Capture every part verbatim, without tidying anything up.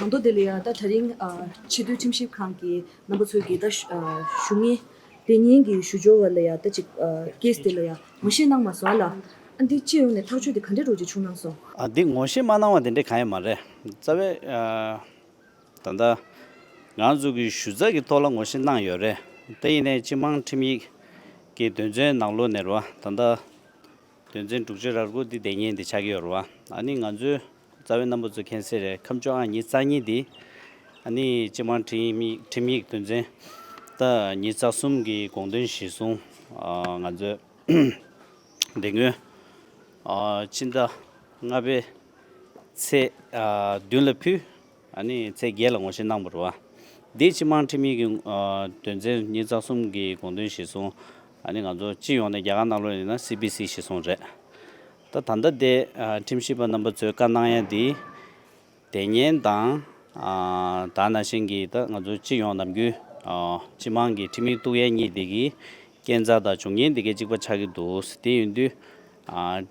མདོ་དེ་ལ་ཡང་ད་དེ་རིང་ཨ་ཕྱི་དྲིལ་ཁྲིམས་ཞིབ་ཁང་གི་རྣམ་པ་ཚོས་ཀྱིས་ད་ཞུ་ཨ་ཞུ་ངེས་དེ་ཉིན་གྱི་ཞུ་སྦྱོར་བ་ལ་ཡང་ད་ཅིག་ཨ་ཀེས་དེ་ལ་ཡང་ངོ་ཤེས་གནང་མ་སོང་ལ། ཨ་འདི་སྤྱི་ཡོངས་ནས་ཐག་གཅོད་དེ་ག་འདྲ་རོགས་ཅིག་བྱུང་གནང་སོང་། ཨ་འདི་ངོ་ཤེས་མ་གནང་བ་དེ་འདྲ་གང་ཡང་མ་རེད། རྩ་བའི་ཨ་ད་ལྟ་ང་ཚོ་གི་ཞུ་ཚགས་ཀྱི་ཐོག་ལ་ངོ་ཤེས་གནང་ཡོད་རེད། དེ་ཡིན་ནའི་སྤྱི་དམངས་ཁྲིམས་ཡིག་གི་དོན་ཚན་ནང་ལོགས་ནས་རེད་བ། ད་ལྟ་དོན་ཚན་དྲུག་ཅུ་རེ་དགུ་འདི་བསྡད་མཁན་འདི་ཆགས་ཀྱི་ཡོད་རེད་བ། ཨ་ནི་ང་ཚོའི་རྩ་བའི་རྣམ་པ་ཚོ་མཁྱེན་གསལ་རེད། ཁ་མཆུ་ཨང་ཉི་ཤུ་རྩ་གཉིས་འདི་ཨ་ནི་སྤྱི་དམངས་ཁྲིམས་ཡིག་ཁྲིམས་ཡིག་དོན་ཚན་ད་ཉི་ཤུ་རྩ་གསུམ་གི་དགོངས་དོན་གཞིར་བཟུང་ཨ་ང་ཚོའི་དེ་སྔོན་ཨ་ཕྱི་ཟླ་ལྔ་པའི་ཚེས་ཨ་བདུན་ལ་ཕུལ། ཨ་ནི་ཚེས་བརྒྱད་ལ་ངོ་ཤེས་གནང་བ་རེད་བ། འདི་སྤྱི་དམངས་ཁྲིམས་ཡིག་གི་ཨ་དོན་ཚན་ཉི་ཤུ་རྩ་གསུམ་གི་དགོངས་དོན་གཞིར་བཟུང་། ཨ་ནི་ང་ཚོ་སྤྱི་ཡོངས་ནས་རྒྱ་གར་ནང་ལོགས་ཡིན་ན་སི་བི་སི་གཞིར་བཟུང་རེད། ད་ད་ལྟ་དེ་ཨ་ཁྲིམས་ཞིབ་པ་རྣམ་པ་ཚོས་བཀའ་གནང་ཡ་འདི་དེ་ཉིན་དང་ཨ་ད་ནང་བཞིན་གྱི་ད་ང་ཚོ་སྤྱི་ཡོངས་ནམ་རྒྱུན་ཨ་སྤྱི་དམངས་ཀྱི་ཁྲིམས་ཡིག་གཏུག་ཡ་གཉིས་དེ་གི་རྐྱེན་རྩ་དང་བྱུང་རྐྱེན་དེ་གའི་གཅིག་པ་ཆགས་ཀྱི་འདུག་དེ་ཡིན་དུས་ཨ་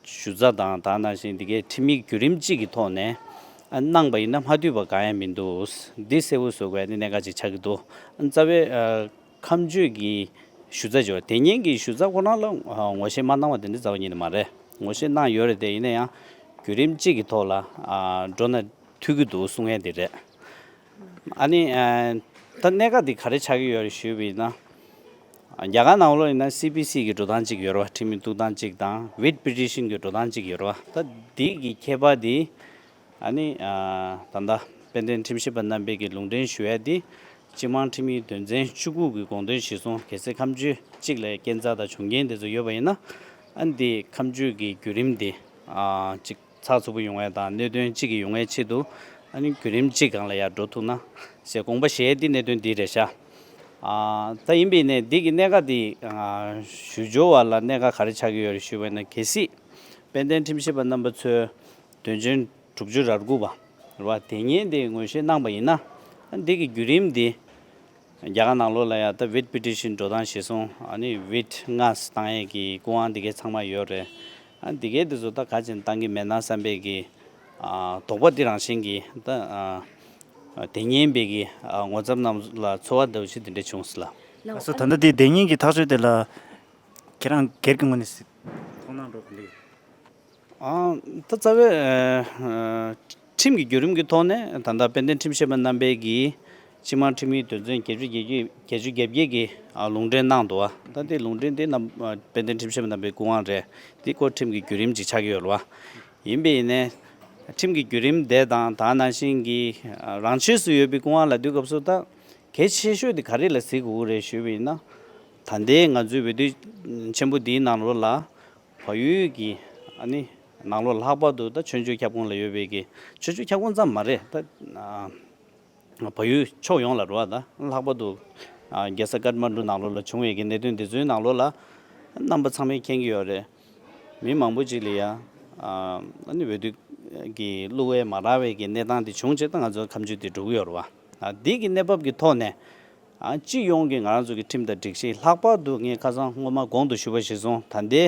ཞུ་རྩ་དང་ད་ནང་བཞིན་འདི་གའི་ཁྲིམས་ཡིག་བརྒྱུད་རིམ་གཅིག་གི་ཐོག་ནས་ཨ་གནང་པ་ཡིན་ན་མ་འཐུས་པ་གང་ཡང་མི་འདུག་འདི་གསལ་པོ་བཟོ་དགོས་ནི་གནད་འགག་ཅིག་ཆགས་ཀྱི་འདུག་རྩ་བའི་ཨ་ཁ་མཆུ་གི་ཞུ་རྩ་ཅིག་ཡོད། དེ་ཉིན་གྱི་ཞུ་རྩ་ཁོ་རང་ལ་ཨ་ངོ་ཤེས་མ་གནང་བ་དེ་འདྲ་རྩ་བ་ཉིད་ནས་མ་རེད། ངོ་ཤེས་གནང་ཡོད་རེད་དེ། ཡིན་ན་ཡང་བརྒྱུད་རིམ་གཅིག་གི་ཐོག་ལ་ཨ་འགྲོ་ན་འཐུས་ཀྱི་འདུག་གསུང་ཡས་དེ་རེད། ཨ་ནི་ཨ་ད་གནད་འགག་འདི་ག་རེ་ཆགས་ཀྱི་ཡོད་རེད་ཞུས་པ་ཡིན་ན། རྒྱ་གར་ནང་ལོགས་ཡིན་ན་སི་བི་སི་གི་འགྲོ་སྟངས་གཅིག་ཡོད་རེད་བ། ཁྲིམས་ཡིག་གཏུག་སྟངས་གཅིག་དང་ཝིཊ་པི་ཊི་ཤན་གི་འགྲོ་སྟངས་གཅིག་ཡོད་རེད་བ། ད་འདི་གི་ཁྱད་པར་འདི་ཨ་ནི་ཨ་ད་ལྟ་དཔལ་ལྡན་ཁྲིམས་ཞིབ་པ་རྣམ་པས་ཀྱི་ལུང་འདྲེན་ཞུ་ཡ་འདི་སྤྱི་དམངས་ཁྲིམས་ཡིག་དོན་ཚན་བཅུ་དགུ་གི་དགོངས་དོན་གཞིར་བཟུང་། གལ་སྲིད་ཁ་མཆུ་གཅིག་ལ་རྐྱེན་རྩ་དང་བྱུང་རྐྱེན་དེ་ཚོ་ཡོད་པ་ཡིན་ན། ཨ་ནི་འདི་ཁ་མཆུ་གི་བརྒྱུད་རིམ་འདི་ཨ་གཅིག་ཚགས་ཚུད་པོ་ཡོང་བའི་དང་གནད་དོན་གཅིག་གི་ཡོང་བའི་ཆེད་དུ་ཨ་ནི་བརྒྱུད་རིམ་གཅིག་སྒང་ལ་ཡར་འགྲོ་ཐུབ་ན་ཞེས་དགོངས་པ་བཞེས་ཏེ་གནད་དོན་འདི་རེད་ཤག་ཨ་ད་ཡིན་པས་ནས་འདི་གི་གནད་འགག་འདི་ཨ་ཞུ་སྦྱོར་བ་ལ་གནད་འགག་ག་རེ་ཆགས་ཀྱི་ཡོད་རེད་ཞུས་པ་ན། གལ་སྲིད་དཔལ་ལྡན་ཁྲིམས་ཞིབ་པ་རྣམ་པ་ཚོས་དོན་ཚན་དྲུག་ཅུ་རེ་དགུ་པ་རེད་བ། དེ་ཉིན་འདི་ངོ་ཤེས་གནང་པ་ཡིན་ན། ཨ་འདི་གི་བརྒྱུད་རིམ་འདི་རྒྱ་གར་ནང་ལོགས་ལ་ཡང་ད་ཝིཊ་པི་ཊི་ཤན་འགྲོ་སྟངས་གཞིར་བཟུང་ཨ་ནི་ཝིཊ་ལྔ་བཏང་ཡས་ཀྱི་སྐུ་དབང་འདི་གའི་ཚང་མ་ཡོད་རེད། ཨ་འདི་གའི་འདི་ཚོ་ད་ག་ཅིག་བཏང་གི་མེད་ན་བསམ་པའི་གི་ཨ་དོགས་པ་འདི་རང་བཞིན་གྱི་ད་ཨ་དེ་ཉིན་པའི་གི་ཨ་ངོ་ཚབ་རྣམས་ལ་ཚོར་བ་འདྲ་བོ་ཞིག་འདི་འདྲ་བྱུང་སོང་ལགས། ལགས་སོ། ད་ལྟ་འདི་དེ་ཉིན་གྱི་ཐག་གཅོད་དེ་ལ་ཁྱེད་རང་སྒེར་གྱི་ངོས་ནས་མཐོང་སྣང་འགྲོ་གི་འདུག་ཨ་ད་རྩ་བའི་ཨ་ཁྲིམས་ཀྱི་བརྒྱུད་རིམ་གྱི་ཐོག་ནས་ད་ལྟ་དཔལ་ལྡན་ཁྲིམས་ཞིབ་པ་རྣམ་པས་ཀྱིས་སྤྱི་དམངས་ཁྲིམས་ཡིག་དོན་ཚན་བརྒྱད་ཅུ་གྱ་བརྒྱད་བརྒྱད་ཅུ་གྱ་བརྒྱད་ཀྱི་ཨ་ལུང་འདྲེན་གནང་འདུག་ཨ་ད་དེ་ལུང་འདྲེན་དེ་རྣམ་ཨ་དཔལ་ལྡན་ཁྲིམས་ཞིབ་པ་རྣམ་པའི་སྐུ་དབང་རེད། དེ་ཁོ་ཁྲིམས་ཀྱི་བརྒྱུད་རིམ་ཅིག་ཆགས་ཀྱི་ཡོད་རེད་བ། ཡིན་པས་ནས་ཁྲིམས་ཀྱི་བརྒྱུད་རིམ་དེ་དང་ད་ནང་བཞིན་གྱི་ཨ་རང་ཆས་སུ་ཡོད་པའི་སྐུ་དབང་ལབ་དུས་སྐབས་སུ་ད་གལ་ཆེ་ཤོས་དེ་ག་རེ་ལ་གཟིགས་དགོས་ཀྱི་རེད་ཞུས་པ་ཡིན་ན། ད་ལྟའི་ང་ཚོའི་འོས་བསྡུ་ཆེན་པོ་འདིའི་ནང་ལོགས་ལ་བལ་ཡུལ་གྱི་ཨ་ནི་ནང་ལོགས་ལྷག་པར་དུ་ད་ཆོས་བརྒྱུད་ཁྱབ་ཁོངས་ལ་ཡོད་པའི་གི་ཆོས་བརྒྱུད་ཁྱབ་ཁོངས་ཙམ་མ་རེད། ད་ཨ་བལ་ཡུལ་ཕྱོགས་ཡོངས་ལ་རེད་བ། ད་ལྷག་པར་དུ་ཨ་རྒྱལ་ས་ཀཏ་མན་ཌུ་ནང་ལོགས་ལ་བྱུང་བའི་གི་གནད་དོན་འདི་ཚོའི་ནང་ལོགས་ལ་རྣམ་པ་ཚང་མས་མཁྱེན་གྱི་ཡོད་རེད། མི་མང་པོ་ཅིག་ལ་ཡ་ཨ་ནི་འོས་བསྡུ་གི་བླུག་ཡས་མ་རག་པའི་གི་གནས་སྟངས་དེ་བྱུང་བྱས་ད་ང་ཚོ་ཁ་མཆུ་དེ་འགྲོ་གི་ཡོད་རེད་བ། ཨ་འདི་གི་གནས་བབ་ཀྱི་ཐོག་ནས་ཨ་སྤྱི་ཡོངས་ཀྱི་ང་རང་ཚོ་གི་ཁྲིམས་དང་སྒྲིག་གཞི་ལྷག་པར་དུ་ངས་ཁ་སང་སྔོན་མ་གོང་དུ་ཞུས་པ་གཞིར་བཟུང་ད་ལྟའི་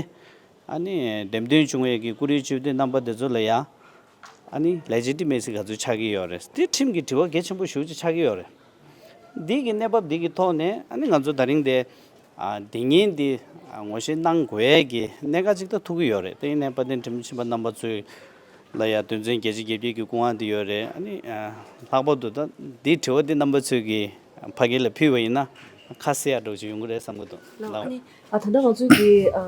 ཨ་ནི་འདེམས་ཐོན་བྱུང་བའི་གི་བཀུར་འོས་སྤྱི་འཐུས་རྣམ་པ་དེ་ཚོ་ལ་ཡ་ཨ་ནི་ལེ་ཇི་ཊི་མེ་སི་ག་ཚོད་ཆགས་ཀྱི་ཡོད་རེད། དེ་ཁྲིམས་ཀྱི་དྲི་བ་གལ་ཆེན་པོ་ཞེ་པོ་ཅིག་ཆགས་ཀྱི་ཡོད་རེད། འདི་གི་གནས་བབ་འདི་གི་ཐོག་ནས་ཨ་ནི་ང་ཚོ་ད་རིང་དེ་ཨ་དེ་ཉིན་འདི་ཨ་ངོ་ཤེས་གནང་དགོས་ཡས་ཀྱི་གནད་འགག་ཅིག་ད་ཐུག་གི་ཡོད་རེད། དེ་ཡིན་ནའི་དཔལ་ལྡན་ཁྲིམས་ཞིབ་པ་རྣམ་པ་ཚོས་ལ་ཡ་དོན་ཚན་བརྒྱད་ཅུ་གྱ་བརྒྱད་ཀྱི་སྐུ་དབང་འདི་ཡོད་རེད། ཨ་ནི་ཨ་ལྷག་པར་དུ་ད་འདི་དྲི་བ་འདི་རྣམ་པ་ཚོས་ཀྱི་ཕ་གི་ལ་ཕུལ་བ་ཡིན་ན་ཁ་གསལ་ཡག་འདྲ་བོ་ཅིག་ཡོང་གི་རེད་བསམ་གྱི་འདུག་ལགས། ལགས། ཨ་ནི་ཨ་ད་ལྟ་ང་ཚོས་ཀྱི་ཨ་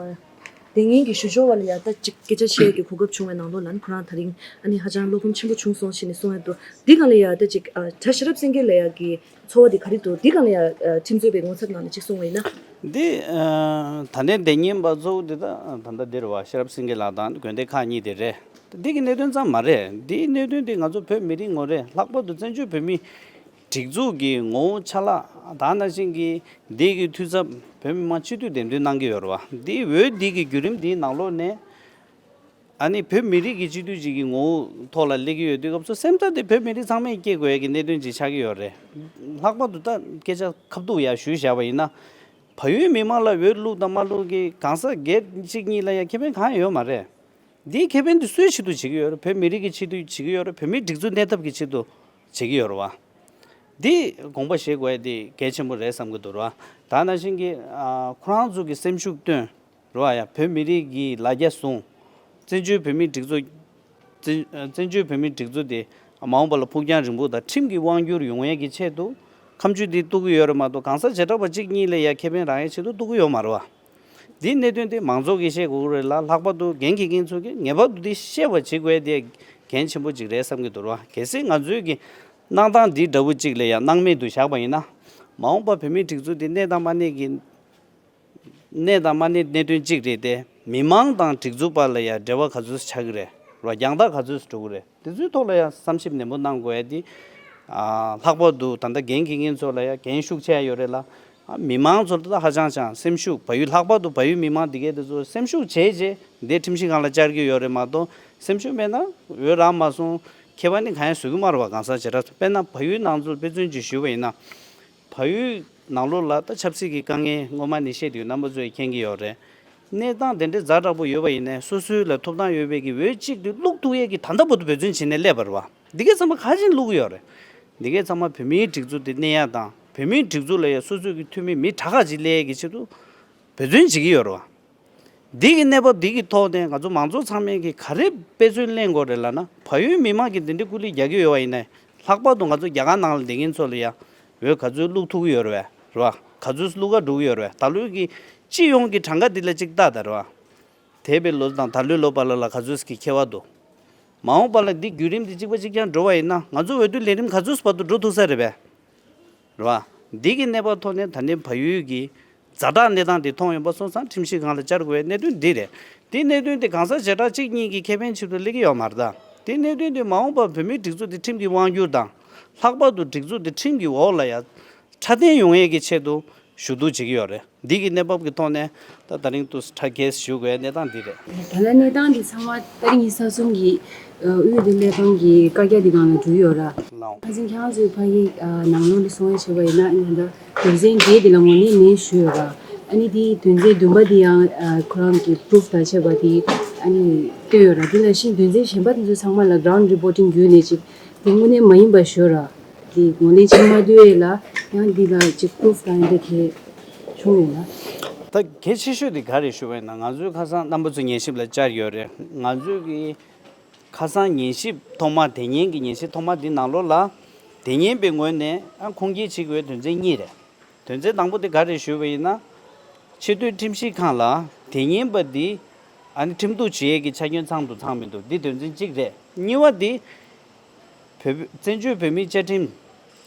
དེ་ཉིན་གྱི་ཞུ་སྦྱོར་བ་ལ་ཡ་ད་ཅིག་སྐད་ཆ་བཤད་ཡས་ཀྱི་གོ་སྐབས་བྱུང་བའི་ནང་ལོགས་ལ་ནི་ཁོ་རང་ད་རིང་ཨ་ནི་ཧ་ཅང་བློ་ཕམ་ཆེན་པོ་བྱུང་སོང་ཞེས་ནས་གསུངས་ཡོད་འདུག་འདི་སྒང་ལ་ཡ་ད་ཅིག་ཨ་གྲྭ་ཤེས་རབ་སེང་གེ་ལ་ཡ་གི་ཚོར་བ་འདི་ག་རེ་འདུག་འདི་སྒང་ལ་ཡ་ཨ་ཁྲིམས་རྩོད་པའི་ངོ་ཚབ་ནང་ནས་ཅིག་གསུངས་པ་ཡིན་ན། འདི་ཨ་ད་ལྟའི་འདེམས་ཉིན་པ་གཙོ་བོ་འདི་ད་ད་ལྟ་འདི་རེད་བ། ཤེས་རབ་སེང་གེ་ལགས་དང་དགོན་སྡེ་ཁག་གཉིས་དེ་རེད། འདི་གི་གནད་དོན་ཙམ་མ་རེད། འདིའི་གནད་དོན་འདི་ང་ཚོ་བོད་མི་རིགས་ངོ་རེ་ལྷག་པར་དུ་བཙན་བྱོལ་བོད་མི་སྒྲིག་འཛུགས་ཀྱི་ངོ་བོ་ཆ་ལག་དང་ནང་བཞིན་གྱི་འདི་གི་འཐུས་ཚབ་བོད་མི་མང་སྤྱི་འཐུས་འདེམས་ཐོན་གནང་གི་ཡོད་རེད་བ། འདིའི་འོས་འདི་གི་བརྒྱུད་རིམ་འདིའི་ནང་ལོགས་ནས་ཨ་ནི་བོད་མི་རིགས་ཀྱི་སྤྱི་འཐུས་ཅིག་གི་ངོ་བོ་ཐོག་ལ་སླེབས་ཀྱི་ཡོད་དུས་སྐབས་སུ་སེམས་ཐག་དེ་བོད་མི་རིགས་ཚང་མས་སྐྱེ་དགོས་ཡ་གི་གནད་དོན་ཅིག་ཆགས་ཀྱི་ཡོད་རེད། ལྷག་པར་དུ་ད་སྐད་ཆ་ཁ་བསྡུར་ཡ་ཞུས་བཞག་པ་ཡིན་ན། བལ་ཡུལ་མི་མང་ལ་འོས་བླུགས་དང་མ་བླུགས་ཀྱི་གང་ཟག་སྒེར་གཅིག་གཉིས་ལ་ཡ་ཁེ་ཕན་གང་ཡང་ཡོད་མ་རེད། འདིའི་ཁེ་ཕན་དེ་སུའི་ཆེད་དུ་བྱེད་ཀྱི་ཡོད་རེད། བོད་མི་རིགས་ཀྱི་ཆེད་དུ་བྱེད་ཀྱི་ཡོད་རེད། བོད་མིའི་སྒྲིག་འཛུགས་གནས་ཐབས་ཀྱི་ཆེད་དུ་བྱེད་ཀྱི་ཡོད་རེད་བ། འདི་དགོངས་པ་བཞེས་དགོས་ཡ་དེ་གལ་ཆེན་པོ་རེད་བསམ་གྱི་འདུག་ར། ད་ནང་བཞིན་གྱི་ཨ་ཁོ་རང་ཚོ་གི་སེམས་ཤུགས་བཏོན་རེད་བ། ཡ་བོད་མི་རིགས་ཀྱི་ལ་རྒྱ་བཟུང་། བཙན་བྱོལ་བོད་མིའི་སྒྲིག་འཛུགས། བཙན་བཙན་བྱོལ་བོད་མིའི་སྒྲིག་འཛུགས་དེ་མ་འོངས་པ་ལ་ཕུགས་རྒྱང་རིང་པོ་དང་ཁྲིམས་ཀྱི་དབང་སྒྱུར་ཡོང་ཡས་ཀྱི་ཆེད་དུ་ཁ་མཆུ་འདི་གཏུག་གི་ཡོད་རེད་མ་གཏོགས། གང་ཟག་བྱེ་བྲག་པ་གཅིག་གཉིས་ལ་ཡ་ཁེ་ཕན་རག་ཡས་ཆེད་དུ་གཏུག་གི་ཡོད་མ་རེད་བ། འདིའི་གནད་དོན་དེ་མང་ཚོགས་ཀྱིས་ཤེས་དགོས་ཀྱི་རེད་ལ། ལྷག་པར་དུ་འགན་འཁྱེར་མཁན་ཚོ་གིས་ངེས་པར་དུ་འདི་ཤེས་པ་བྱེད་དགོས་ཡས་དེ་འགན་ཆེན་པོ་གཅིག་རེད་བསམ་གྱི་འདུག་ར། གལ་སྲིད་ང་ཚོའི་གི་གནང་སྟངས་འདི་འདྲ་བོ་གཅིག་ལ་ཡ་སྣང་མེད་དུ་བཞག་པ་ཡིན་ན། མ་འོངས་པ་བོད་མིའི་སྒྲིག་འཛུགས་འདི་གནས་དང་མ་གནས་ཀྱི། གནས་དང་མ་གནས་གནད་དོན་གཅིག་རེད་དེ། མི་མང་དང་སྒྲིག་འཛུགས་བར་ལ་ཡང་འབྲེལ་བ་ག་ཚོད་ཆགས་ཀྱི་རེད་ར། རྒྱང་ཐག་ག་ཚོད་འགྲོ་གི་རེད། དེ་ཚོའི་ཐོག་ལ་ཡང་བསམ་ཞིབ་ནན་པོ་གནང་དགོས་ཡ་དེ། ཨ་ལྷག་པར་དུ་ད་ལྟ་འགན་འཁྱེར་མཁན་ཚོ་ལ་ཡང་འགན་ཤུགས་ཆེ་ཡ་ཡོད་རེད་ལ། ཨ་མི་མང་ཚོ་ལ་ད་ཧ་ཅང་ཅང་སེམས་ཤུགས། བལ་ཡུལ། ལྷག་པར་དུ་བལ་ཡུལ་མི་མང་འདི་གས་དེ་ཚོ་སེམས་ཤུགས་བྱས་རྗེས་འདི་ཁྲིམས་ཞིབ་ཁང་ལ་བཅར་གྱི་ཡོད་རེད་མ་གཏོགས། སེམས་ཤུགས་མེད་ན་འོས་རག་མ་སོང་། ཁྱད་པར་ནི་གང་ཡང་བཟོ་གི་མ་རེད་བ། གང་ཟག་བྱེ་བྲག་དཔེར་ན་བལ་ཡུལ་ནང་ཚོ་དཔེ་མཚོན་ཅིག་ཞུས་པ་ཡིན་ན། བལ་ཡུལ་ནང་ལོགས་ལ་ད་ཆབ་སྲིད་ཀྱི་དཀའ་ངལ་སྔོན་མ་ནས་བཤད་དུས་རྣམ་པ་ཚོས་མཁྱེན་གྱི་ཡོད་རེད། གནས་སྟངས་དེ་འདྲའི་ཛ་དྲག་པོ་ཡོད་པ་ཡིན་ནའི་སོ་སོའི་ལ་ཐོབ་ཐང་ཡོད་པའི་གི་འོས་གཅིག་དེ་བླུག་ཐུབ་ཡས་ཀྱི་ད་ལྟ་བར་དུ་འབད་བརྩོན་བྱས་ནས་སླེབས་པ་རེད་བ། འདི་གའི་ཚང་མ་ག་ཅིག་བླུག་གི་ཡོད་རེད། འདི་གའི་ཚང་མ་བོད་མིའི་སྒྲིག་འཛུགས་དེ་གནས་ཡ་དང་། བོད་མིའི་སྒྲིག་འཛུགས་ལ་ཡ་སོ་སོའི་གི་འཐུས་མི་མི་དྲག་ཁ་ཅིག་སླེབས་ཡས་ཀྱི་ཆེད་དུ་འབད་བརྩོན་བྱེད་ཀྱི་ཡོད་རེད་བ། འདི་གི་གནས་བབ་འདི་གི་ཐོག་ནས་ང་ཚོ་མང་ཚོགས་ཚང་མས་ཀྱི་ག་རེ་དཔེ་མཚོན་ལེན་དགོས་རེད་ལབ་ན། བལ་ཡུལ་མི་མང་གིས་འདི་འདྲའི་སྐུ་ལས་རྒྱག་གི་ཡོད་པ་ཡིན་ན། ལྷག་པར་དུ་ང་ཚོ་རྒྱ་གར་ནང་ལ་བསྡད་མཁན་ཚོ་ལ་ཡ་འོས་ག་ཚོད་བླུག་ཐུབ་ཀྱི་ཡོད་རེད་བས། རེད་བ། ག་ཚོད་བླུག་ག་འགྲོ་གི་ཡོད་རེད་བས། ད་ལོའི་གི་སྤྱི་ཡོངས་ཀྱི་གྲངས་ཀ་འདི་ལ་གཅིག་ལྟ་ད་རེད་བ། འདས་པའི་ལོ་དང་ད་ལོའི་ལོ་བར་ལ་ལ་ག་ཚོད་ཀྱི་ཁྱད་པར་འདུག་མ་འོངས་པ་ལ་འདི་བརྒྱུད་རིམ་འདི་གཅིག་པ་གཅིག་རྐྱང་འགྲོ་བ་ཡིན་ན། ང་ཚོ་འོས་བསྡུ་ལས་རིམ་ག་ཚོད་བར་དུ་འགྲོ་ཐུབ་ས་རེད་བས། རེད་བ། འདི་གི་གནས་བབ་ཐོག་ནས་ད་ནི་བལ་ཡུལ་གྱི་ཛ་དྲག་གནས་སྟངས་འདི་མཐོང་ཡོང་པ་སོང་ཙང་ཁྲིམས་ཞིབ་ཁང་ལ་བཅར་དགོས་པའི་གནད་དོན་འདི་རེད། འདི་གནད་དོན་འདི་གང་ཟག་བྱེ་བྲག་གཅིག་གཉིས་ཀྱི་ཁེ་ཕན་ཆེད་དུ་སླེབས་ཀྱི་ཡོད་མ་རེད་ད། འདི་གནད་དོན་འདི་མ་འོངས་པར་བོད་མིའི་སྒྲིག་འཛུགས་འདི་ཁྲིམས་ཀྱི་དབང་སྒྱུར་དང་། ལྷག་པར་དུ་སྒྲིག་འཛུགས་འདི་ཁྲིམས་ཀྱི་འོག་ལ་ཡ་སྲ་བརྟན་ཡོང་ཡས་ཀྱི་ཆེད་དུ་ཞུ་གཏུག་བྱེད་ཀྱི་ཡོད་རེད། འདི་གི་གནས་བབ་ཀྱི་ཐོག་ནས་ད་ད་རིང་དུ་ཁྲ་གེས་ཞུ་དགོས་གནས་སྟངས་འདི་རེད། ད་ལྟ་གནས་སྟངས་འདི་ཚང་མ་ད་རིང་ཉི་ཤུ་རྩ་གསུམ་གྱི་ཨ་དབུས་བོད་མིའི་སློབ་ཁང་གི་བཀའ་རྒྱ་འདི་སྒང་ལ་འགྲོ་གི་ཡོད་ར། ལའོ། ཁ་སང་ཁྱེད་རང་ཚོའི་ཕ་གི་ཨ་ནང་ལོགས་ལ་གསུང་བ་བྱས་པ་ཡིན་ན། ཨ་ནི་ད་དོན་ཚན་བརྒྱད་འདི་ལ་ངོས་ལེན་མེད་ཞུས་ཡོད་ར། ཨ་ནི་དེའི་དོན་ཚན་བདུན་པ་འདི་ཡང་ཨ་ཁོ་རང་གི་པུ་རུབ་དང་བཅས་པ་འདི་ཨ་ནི་བཏོན་ཡོད་ར། དེ་ནང་བཞིན་དོན་ཚན་གཞན་པ་དེ་ཚོ་ཚང་མ་ལ་གྷ་རའུན་ཌི་རི་པོར་ཊིང་བརྒྱུད་ནས་ཅིག་དེ་དངོས་གནས་མ་ཡིན་པ་ཞུས་ར། དེ་ངོས་ལེན་བྱེད་མ་ཐུབ་ཡས་ལ་ཡང་འདི་ལ་ཅིག་པུ་རུབ་དང་འདི་གས་བྱུང་ཡོད་ལ། ད་གལ་ཆེ་ཤོས་དེ་ག་རེ་ཞུ་བས་ན། ང་ཚོའི་ཁ་སང་རྣམ་པ་ཚོ་ཉན་ཞིབ་ལ་བཅར་ཡོད་རེད། ང་ཚོའི་གི་ཁ་སང་ཉན་ཞིབ་ཐོག་མ། དེ་ཉིན་གྱི་ཉན་ཞིབ་ཐོག་མ་དེ་ནང་ལོགས་ལ། དེ་ཉིན་པའི་ངོས་ནས་ཨ་ཁུངས་སྐྱེལ་བྱེད་དགོས་དོན་ཚན་གཉིས་རེད། དོན་ཚན་དང་པོ་དེ་ག་རེ་ཞུས་པ་ཡིན་ན། ཆེས་མཐོའི་ཁྲིམས་ཞིབ་ཁང་ལ་དེ་ཉིན་པ་འདི་ཨ་ནི་ཁྲིམས་གཏུག་བྱེད་ཡས་ཀྱི་ཆ་རྐྱེན་ཚང་དང་ཚང་མི་འདུག་འདི་དོན་ཚན་གཅིག་རེད། གཉིས་པ་འདི་བོད་བཙན་བྱོལ་བོད་མིའི་བཅའ་ཁྲིམས་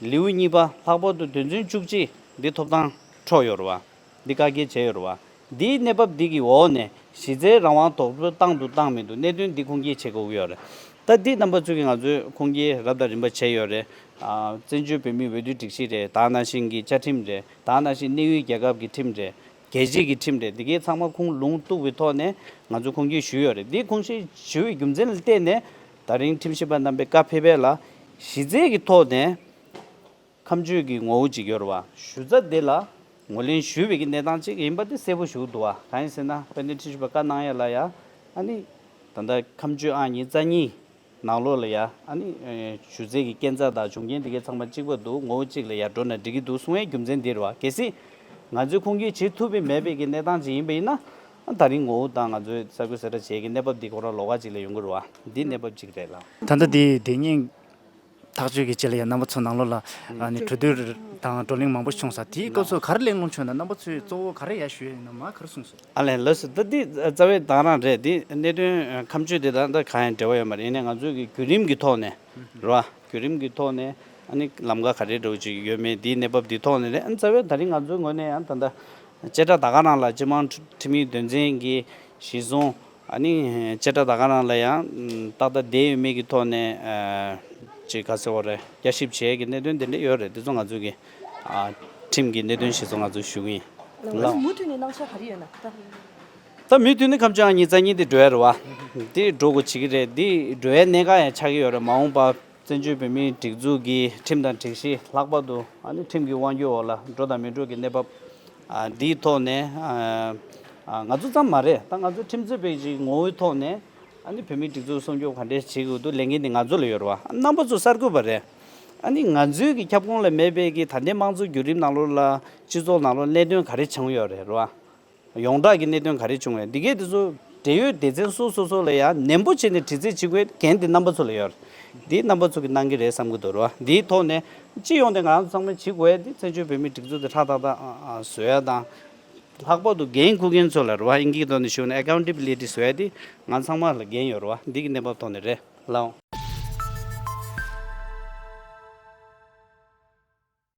ལེའུ་གཉིས་པ། ལྷག་པར་དུ་དོན་ཚན་བཅུ་གཅིག་འདི་ཐོབ་ཐང་འཕྲོག་ཡོད་རེད་བ། འདི་བཀག་སྐྱིལ་བྱས་ཡོད་རེད་བ། འདིའི་གནས་བབ་འདི་གི་འོག་ནས་གཞི་རྩའི་རང་དབང་དོགས་པ་བཏང་དང་བཏང་མི་འདུག་གནད་དོན་འདི་ཁུངས་སྐྱེལ་བྱེད་དགོས་ཀྱི་ཡོད་རེད། ད་འདི་རྣམ་པ་ཚོས་ཀྱིས་ང་ཚོས་ཁུངས་སྐྱེལ་རབ་དང་རིམ་པ་བྱས་ཡོད་རེད། ཨ་བཙན་བྱོལ་བོད་མིའི་འོས་བསྡུའི་སྒྲིག་གཞི་རེད། ད་ནང་བཞིན་གྱི་བཅའ་ཁྲིམས་རེད། ད་ནང་བཞིན་གནས་ཡུལ་རྒྱལ་ཁབ་ཀྱི་ཁྲིམས་རེད། རྒྱལ་སྤྱི་གི་ཁྲིམས་རེད། འདི་གའི་ཚང་མ་ཁུངས་ལུང་གཏུགས་པའི་ཐོག་ནས་ང་ཚོས་ཁུངས་སྐྱེལ་ཞུས་ཡོད་རེད། འདི་ཁུངས་སྐྱེལ་ཞུ་བའི་རྒྱུ་མཚན་ལ་བརྟེན་ནས་ད་རིང་ཁྲིམས་ཞིབ་པ་རྣམ་པས་བཀའ་ཕེབས་པ་ལ་གཞི་རྩའི་གི་ཐོག་ནས་ཁ་མཆུ་གི་ངོ་བོ་ཅིག་ཡོད་རེད་བ། ཞུ་རྩ་འདི་ལ་ངོས་ལེན་ཞུས་པའི་གི་གནས་སྟངས་ཅིག་ཡིན་པ་དེ་གསལ་པོ་ཞིག་འདུག་བ། གང་ཡིན་ཟེར་ན་དཔལ་ལྡན་ཁྲིམས་ཞིབ་པ་བཀའ་གནང་ཡ་ལ་ཡ། ཨ་ནི་ད་ལྟ་ཁ་མཆུ་ཨང་ཉི་ཤུ་རྩ་གཉིས་ནང་ལོགས་ལ་ཡ། ཨ་ནི་ཨེ་ཞུ་རྩའི་གི་སྐྱོན་རྩ་དང་བྱུང་རྐྱེན་དེ་གའི་ཚང་མ་གཅིག་པ་འདུག་ངོ་བོ་གཅིག་ལ་ཡ་འགྲོ་ན་འགྲིག་གི་འདུག་གསུང་ཡའི་རྒྱུ་མཚན་འདི་རེད་བ། གལ་སྲིད་ང་ཚོས་ཁུངས་སྐྱེལ་བྱེད་ཐུབ་པའི་མེད་པའི་གི་གནས་སྟངས་ཅིག་ཡིན་པ་ཡིན་ན། ཨ་ད་རིང་ངོ་བོ་དང་ང་ཚོས་གསར་འགོད་གསལ་བསྒྲགས་བྱེད་ཀྱི་གནས་བབ་འདི་ཁོ་རང་ལོགས་ཀ་ཅིག་ལ་ཡོང་གི་རེད་བ། འདི་གནས་བབ་ཅིག་རེད་ལ། ད་ལྟ་འདི་དེ་ཉིན་ཐག་གཅོད་ཀྱི་རྗེས་ལ་ཡང་རྣམ་པ་ཚོ་ནང་ལོགས་ལ་ཨ་ནི་གྲོས་བསྡུར་དང་བགྲོ་གླེང་མང་པོ་བྱུང་ས། དེའི་སྐབས་སུ་ག་རེ་གླེང་སློང་བྱུང་ན། རྣམ་པ་ཚོས་གཙོ་བོ་ག་རེ་ཡར་ཞུ་ཡ་ཡིན་ན། མ་ག་རེ་གསུངས་སོང་། ཨ་ལས། ལགས་སོ། ད་འདི་རྩ་བའི་དང་རང་རེད། འདི་གནད་དོན་ཁ་མཆུ་དེ་དང་ད་གང་ཡང་འབྲེལ་བ་ཡོད་མ་རེད། ཡིན་ནའི་ང་ཚོའི་གི་བརྒྱུད་རིམ་གྱི་ཐོག་ནས་རེད་བ། བརྒྱུད་རིམ་གྱི་ཐོག་ནས་ཨ་ནི་ལམ་ཁ་ག་རེ་འདྲ་བོ་ཅིག་ཡོད་མེད། འདིའི་གནས་བབ་འདི་ཐོག་ནས་རེད། ཨ་ནི་རྩ་བའི་ད་རིང་ང་ཚོའི་ངོས་ནས་ཡང་ད་ལྟ་བཅད་ཁྲ་ད་ག་རང་ལ་སྤྱི་དམངས་ཁྲིམས་ཡིག་དོན་ཚན་གྱི་གཞི་བཟུང་། ཨ་ནི་བཅད་ཁྲ་ད་ག་རང་ལ་ཡང་ཏག་ཏག་བསྡད་ཡོད་མེད་ཀྱི་ཐོག་ནས་ཨ་ཅིག་ག་ཟེར་བ་རེད། བསྐྱར་ཞིབ་བྱེད་ཀྱི་གནད་དོན་དེ་འདྲ་ཡོད་རེད། དེ་ཚོ་ང་ཚོ་གི་ཨ་ཁྲིམས་ཀྱི་གནད་དོན་གཞི་བཟུང་ང་ཚོ་ཞུ་གི་ཡིན། ལགས། ལགས། མུ་མཐུད་ནས་གནང་འཆར་ག་རེ་ཡོད་ན་ད། ད་མུ་མཐུད་ནས་ཁ་མཆུ་ཨང་ཉི་ཤུ་རྩ་གཉིས་དེ་འགྲོ་ཡ་རེད་བ། དེ་འགྲོ་དགོས་བྱེད་ཀྱི་རེད། དེ་འགྲོ་ཡའི་གནད་འགག་ཡང་ཆགས་ཀྱི་ཡོད་རེད། མ་འོངས་པ་བཙན་བྱོལ་བོད་མིའི་སྒྲིག་འཛུགས་ཀྱི་ཁྲིམས་དང་སྒྲིག་གཞི། ལྷག་པར་དུ་ཨ་ནི་ཁྲིམས་ཀྱི་དབང་སྒྱུར་འོག་ལ་འགྲོ་དང་མི་འགྲོ་གི་གནས་བབ། ཨ་འདིའི་ཐོག་ནས་ཨ་ཨ་ང་ཚོ་ཙམ་མ་རེད། ད་ང་ཚོ་ཁྲིམས་རྩོད་པའི་ཅིག་ངོ་བོའི་ཐོག་ནས་ ཨ་ནི་བོད་མིའི་སྒྲིག་འཛུགས་སྲུང་སྐྱོབ་ག་འདྲས་བྱེད་དགོས་འདུག་ལས་འགན་དེ་ང་ཚོ་ལ་ཡོད་རེད་བ། རྣམ་པ་ཚོ་གསར་འགོད་པ་རེད། ཨ་ནི་ང་ཚོའི་གི་ཁྱབ་ཁོངས་ལ་མེད་པའི་གི་ད་ལྟའི་དམངས་གཙོའི་བརྒྱུད་རིམ་ནང་ལོགས་ལ་སྤྱི་ཚོགས་ནང་ལོགས་གནད་དོན་ག་རེ་བྱུང་ཡོད་རེད་རེད་བ། ཡོངས་གྲགས་ཀྱི་གནད་དོན་ག་རེ་བྱུང་བས་འདི་གས་དེ་ཚོ་འབྲེལ་ཡོད་སྡེ་ཚན་སོ་སོ་སོ་ལ་ཡང་ནན་པོ་བྱས་ནས་དྲི་རྩད་བྱེད་དགོས་འགན་དེ་རྣམ་པ་ཚོ་ལ་ཡོད་རེད། འདི་རྣམ་པ་ཚོ་གི་གནང་གི་རེད་བསམ་གི་འདུག་རེད་བ། འདིའི་ཐོག་ནས་སྤྱི་ཡོངས་ནས་ང་ཚོ་ཚང་མས་བྱེད་དགོས་ཡ་འདི་བཙན་བྱོལ་བོད་མིའི་སྒྲིག་འཛུགས་དེ་ཧྲག་ཏག་ཏག་བཟོ་ཡ་དང་། ལྷག་པར་དུ་འགན་འཁུར་མཁན་ཚོ་ལ་རེད་བ། དབྱིན་ཇིའི་ཐོག་ནས་ཞུས་ན་ཨེ་ཀའུན་ཊེ་བི་ལི་ཊི་བཟོ་ཡ་དེ་ང་ཚང་མ་ལ་འགན་ཡོད་རེད་བ། འདི་གི་གནས་བབ་ཐོག་ནས་རེད་ལགས།